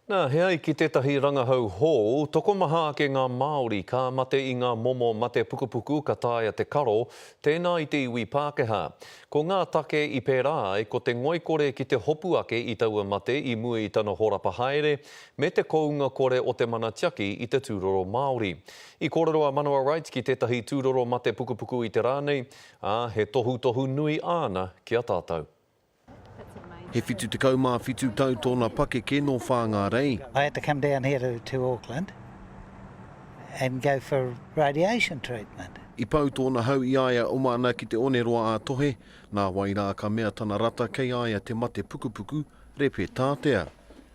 Nā, he ai ki tētahi rangahau hou, tokomaha ake ngā Māori ka mate i ngā momo mate pukupuku ka taea te karo, tēnā i te iwi Pākehā. Ko ngā take i pērā ai, ko te ngoikore ki te hopu ake i taua mate i mua i tana horapa haere, me te kounga kore o te mana tiaki i te tūroro Māori. I kōrero a Manawa Wright ki tētahi tūroro mate pukupuku i te rā nei, ā, he tohutohu nui āna ki a tātou. He 77 tau tōna pakeke nō Whāngārei. I had to come down here to, to Auckland and go for radiation treatment. I pau tōna hau i a ia oma ana ki te oneroa ā-tohe, nā wai rā ka mea tana rata kei a ia te mate pukupuku, repe tātea.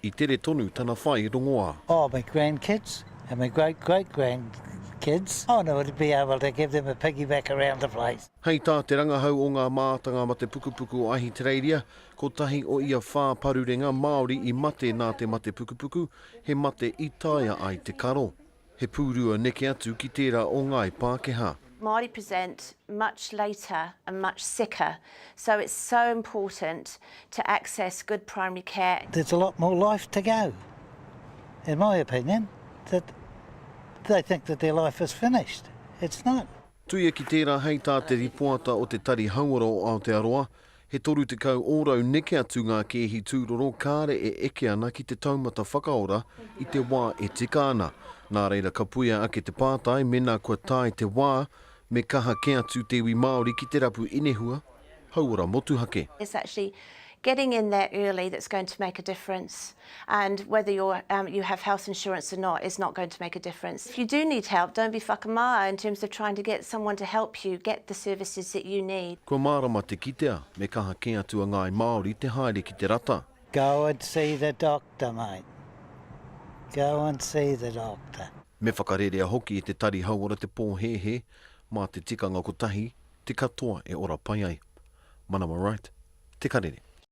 I tere tonu tana whai rongoā. Oh, my grandkids and my great great grandkids, I want to be able to give them a piggyback around the place. Hei tā te rangahau o ngā mātanga mate pukupuku o Ahitereiria, kotahi o ia whā parurenga Māori i mate nā te mate pukupuku, he mate i taea ai te karo. He pūrua neke atu ki tērā o Ngāi Pākehā. Māori present much later and much sicker, so it's so important to access good primary care. There's a lot more life to go, in my opinion, that they think that their life is finished. It's not. Tuia ki tērā hei tā te ripoata o te Tari Hauora o Aotearoa, he 30 ōrau neke atu ngā kēhi tūroro kāre e eke ana ki te taumata whakaora i te wā e tika ana. Nā reira ka puea ake te pātai mēnā kua tae te wā me kaha kē atu te iwi Māori ki te rapu inehua hauora motuhake. It's actually getting in there early that's going to make a difference and whether you're, um, you have health insurance or not is not going to make a difference. If you do need help, don't be whakamā in terms of trying to get someone to help you get the services that you need. Kua mārama te kitea, me kaha kē atu a Ngāi Māori te haere ki te rata. Go and see the doctor, mate. Go and see the doctor. Me whakarerea hoki e te Tari Hauora te pōhēhē, mā te tikanga kotahi, te katoa e ora pai ai. Manawa Wright, Te Karere.